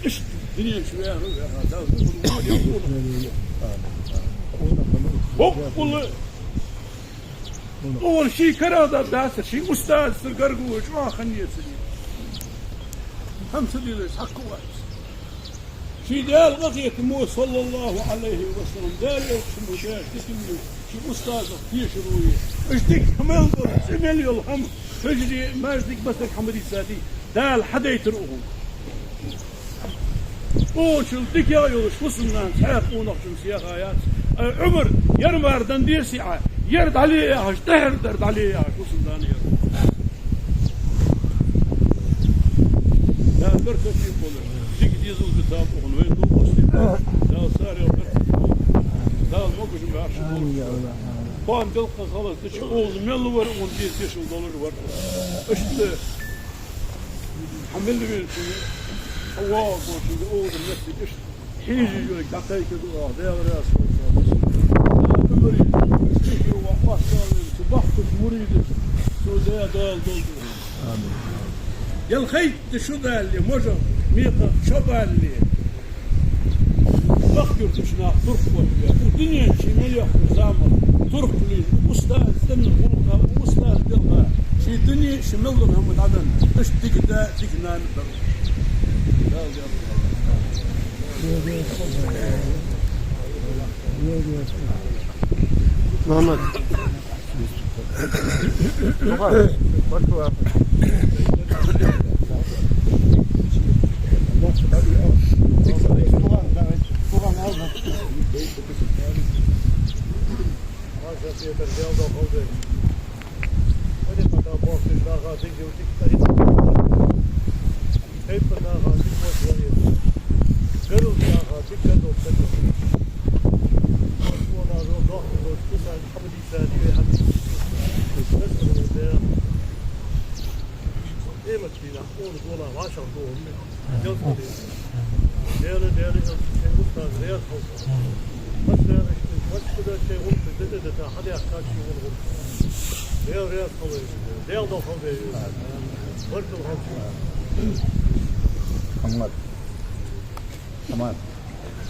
Иштта дунен чу ваьха а ваьха, Дала духьал вода вай. Боккъала, укхун ший карагӀдар дацар, ший устазацара гаргало чӀоагӀа хиннаяцар. ХӀама ца лелаш цхьаккха вац. Ший Даьла къахетамо, صلى الله عليه وسلم, Даьла Элчано даьча диканна ший устазах тешар вуй. Уж дика мел дола, цӀи мел йола хӀама, хьужаре маьждиг, масарг хьа ма дийцадий, Дала хьадайтар укхунга. Укхунчул дикагӀа йолаш фусам-нана цхьа къонахчунца яха яц. Ай, Ӏумар, ер мара дан дезий Ӏа, ер дӀале яхаш, тӀехьара дар дӀале яхаш фусам-нана яр. Дала баркат йойла, дика дезал битаб укхун вай новкъостий. Дала царех баркат йойла. Дала могаш-маьрша долда. Кхоана делкъа халас дича, укхаза мел вар, укхунна деза дешал долаш вар. Иштта хьа мел венначунга, хьа воагӀаргволчунга, укхазара меттиг иштта хьежаш йолга дӀакхайкаду оаха, Даьла раьза хилва царна. Ӏумара, стихи ва, Ӏоасталвенна, цу бахкача муридашта цу Даьла Дала долда. Амин. Ялхайтта шу далле, можа мекхах чо балле, Бахкюрташ нах турх вотве, укх дунен чу мел йоккха зама турхлийна, устаз денна гӀулакха, устаз белха, ший дуне, ший мел дола хӀама дӀаденна, иштта дика да, дика нана бар. Дала деза. Мухьаммад. Хьамадийца дийве хьамадийца. Къемат дийнахь къонах вола вӀашагӀдохаргда. Даьла, Даьла, Элча, шоай устаз раьза хилва. Массаьрга, массаьрга шоай гӀулакх дета-дета хьадаьхкад ший вон гӀулакх. Даьла раьза хилва. Даьла духьа хилва. Баркал хилда шоана. Амин. Амин.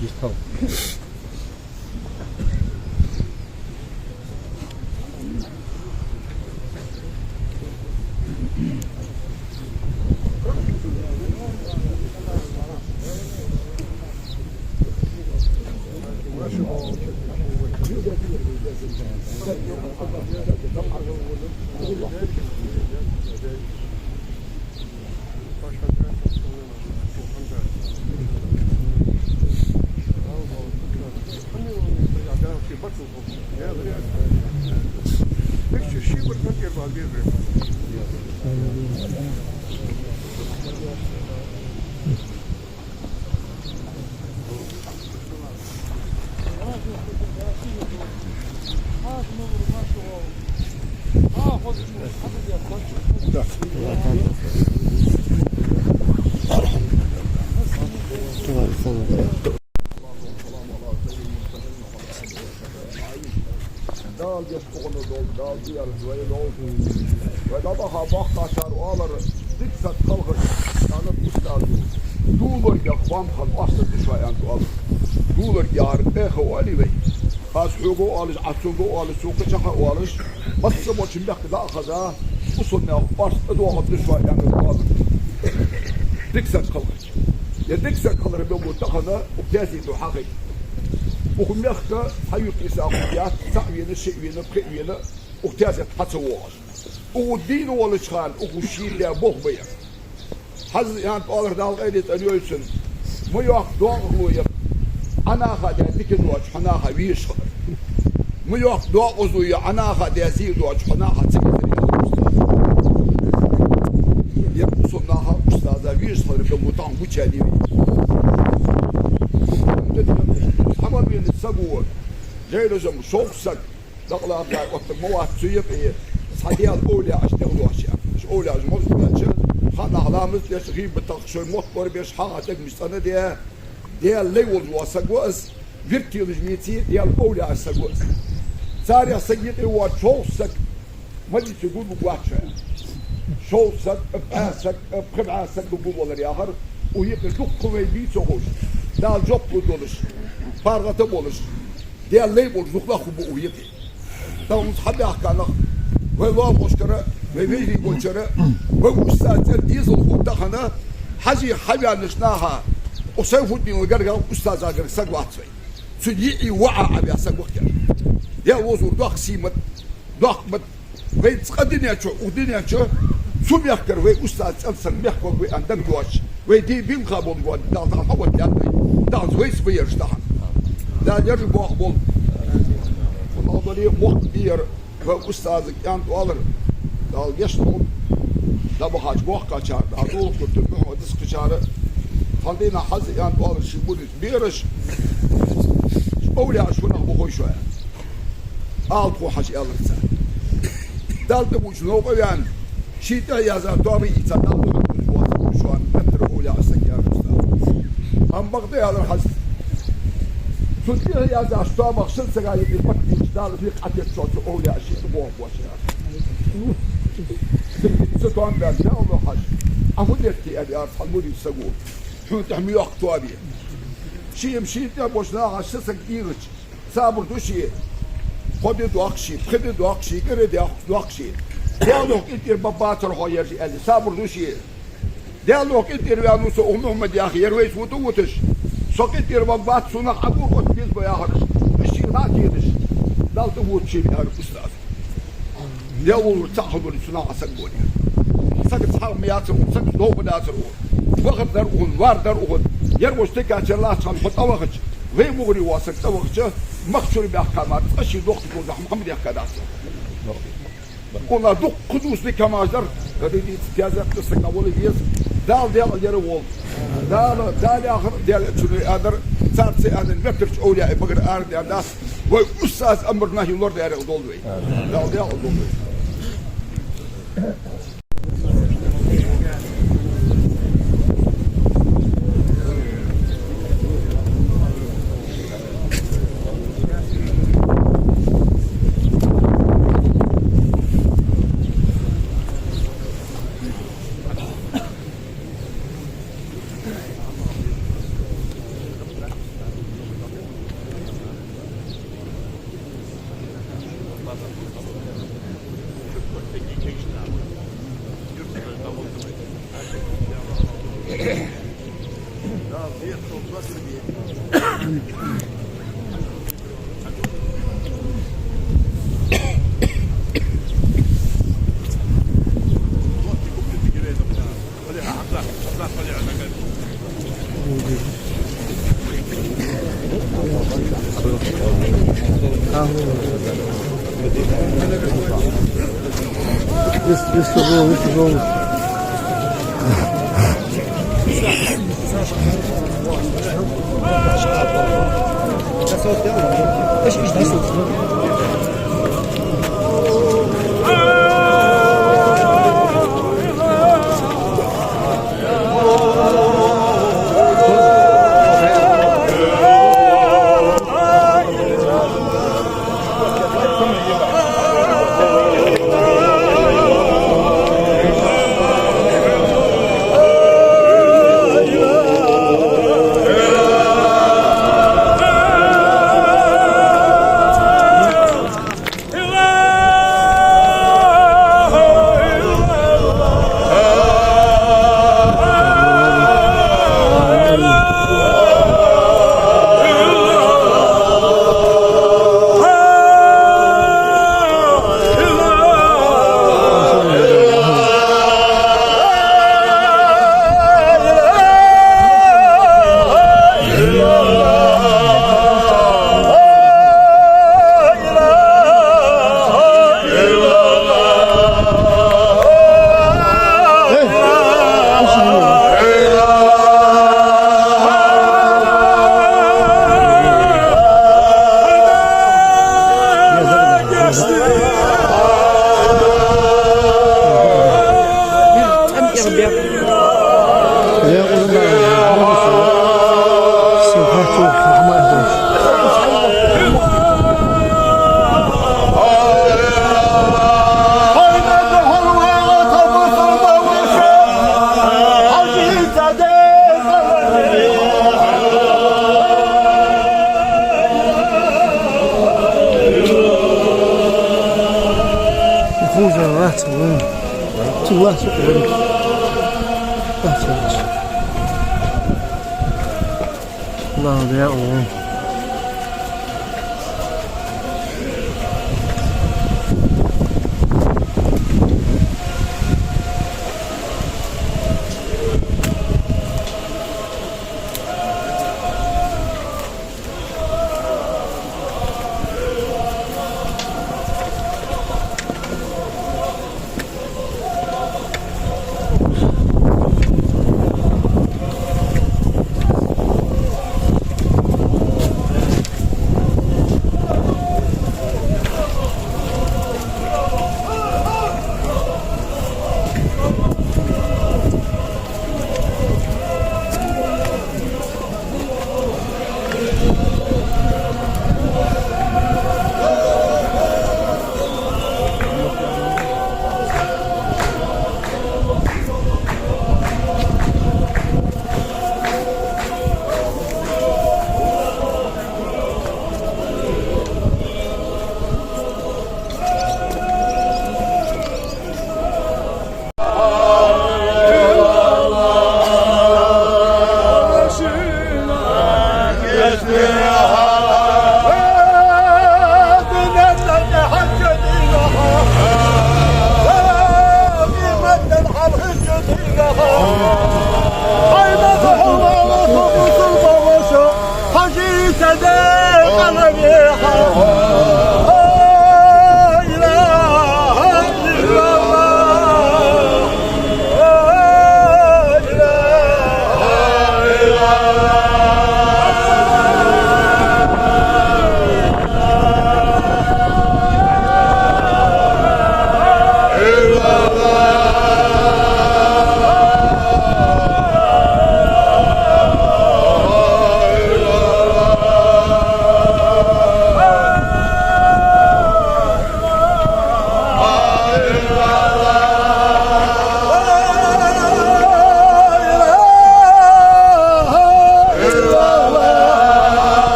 Йист хилва. Дала деш кхоана долда, Дала дезаш вай долда. Вай дӀабаха боккхагӀчар оалар, дика саг хилча, цхьанне устазо, дуларгах хоам хинна орца деш ва аьнна оалар. Дуларг яхар тӀехьа оалий вай. Аз хьога оалаш, Ӏа цунга оалаш, цу кхычахьа оалаш, масса болча мехка дӀа а хеза, бусалба наьха орца тӀадоагӀаргдолаш ва аьнна оалар. Дика саг хилча. Е дика саг хилара белгало тахан укх таьзета хьахайт. Укх мехка цхьа юкъе саг яц, цаӀ вена, шиъ вена, пхиъ вена, укх таьзета хьа ца воагӀаш. Укхо дийна волча хана, укхо ший даь болх ба ер. Хьажа, аьнна оалар, Дала къайле цӀенйойла цун. Ма йоах, доакъалу я Ӏа наха даь дика доацаш хьо наха везаш хилар. Ма йоах, доакъазлу я Ӏа наха даь зе доацаш хьо наха ца везар, аьлар устаза. Ер бусалба наха устаза везаш хилар белгало тахан гучадаьд вай. Хьамал вена саго, леррижам шовзткъа саг, дакъа латта оттарг ма вац цу юкъе, цхьа Даьла овлияаш дегӀ доацаш. Уж овлияаш морза баьча, ханнахьа ламаз деш, гӀийбатах шоай мотт лорабеш, хьагӀ дегӀамаш цӀенадаь, Даьла лай волаш вола саг ва из, виртилаш веце, Даьла овлияаш саг ва из. Царех саг юкъе воацаш шовзткъа саг, маджлисе гулбергвац шо. Шовзткъа саг, пхи саг, пхи саг гулвалар яхар, укх юкъе дукха вай бийца ховш, Дала жоп лургдолаш, паргӀата болаш, Даьла лай болаш дукха нах ба укх юкъе. Тахан хьабаьхка нах, вай лоалахошкара, вай вежарий болчара, вай устаза цӀен дезалхо тахан, хьажий хьаваьннача наха, укх Сайфуддинал гаргара, устаза гаргара саг вац вай. Цун йиӀий воӀа Ӏаваь саг ва-кх ер. Даьла возур доккха сий ма да, доккха ма да. Вай цкъа дунен чу, укх дунен чу, цу мехкара вай устаза цӀена саг мехка варгва аьнна дагадоацаш, вай ди бинха болаш ва, Дала тахан хьаоттадаьд вай. Тахан вайца ба ераш тахан. Дала ераш боахаболба. Алхьамдулиллахь, мохк бийцар вай устазага, аьнна оалар, Дала гешт долда. ДӀабахача боккхагӀчар, Дала дулх гуртар, Мухьаммад Дискачара, цхьан дийнахьа хьажа, аьнна оалар ший мурдашка, бераш, овлияаш фу нах ба хой шоана. Ала тхо, хьажа, аьлар цар. Далла тӀавугача новкъа ваьнна, ший тӀехьа яздаь тоаба ийца, Далла тӀавугача воацар шоана меттара овлияаш саг, аьлар устаза. Амма бакъда, аьлар, хьажа, цу тӀехьа яздаьча тоабах шин сага юкъе пакъдийча, Дала фекъа Ӏатетт шоана цу овлияашта, цу бохабоашта, аьлар. Цу тоам баьнна, аьлар, хьажа, Ӏа фу дергда, аьлар цхьан мурдий саго. Хьона тӀехьа ма йоаккха тоаба. Ший-м шийна тӀехьа болча наха ши саг ийгӀача, сабар ду ше, кхо ди доаккх ше, пхи ди доаккх ше, кӀира ди доаккх ше. Даьла духьа къинтӀера баргбацар хьо, аьлча, аьле, сабар ду ше. Даьла духьа къинтӀера ваьннав со, укх Мухьаммада, яхаш, ер вайца вута вуташ, со къинтӀера баргбац, сона хьагур оттабеза ба, яхаш, из ший хьа а кхеташ, Далла тӀавода ше, аьлар устаза. Даьла возур цаӀ хиннавале, цу наха саг болаш. Сагаца хьагӀ ма яцар укхун, сагаца новкъа дацар укхун. Вахар дар укхун, вар дар укхун. Ер вож тикачар лаца хана хьо тӀавахача, вай мугӀаре вола саг тӀавахача, мах чура баьхка мара, цкъа ший дохк тӀа кхувза хӀама ма дехкадац. Валлахь, дуккха дувца дика хӀамаш дар, гӀадийца, тезет тӀа сага вала веза. Дала декъала ер волва. Дала, Дала яхар, Даьла Элчано аьннар, цар ца аьннар, меттарча овлияий багара арадаьнна дац. Вай устаз амр нахьи лорадергдолда вай. Дала декъал долда вай.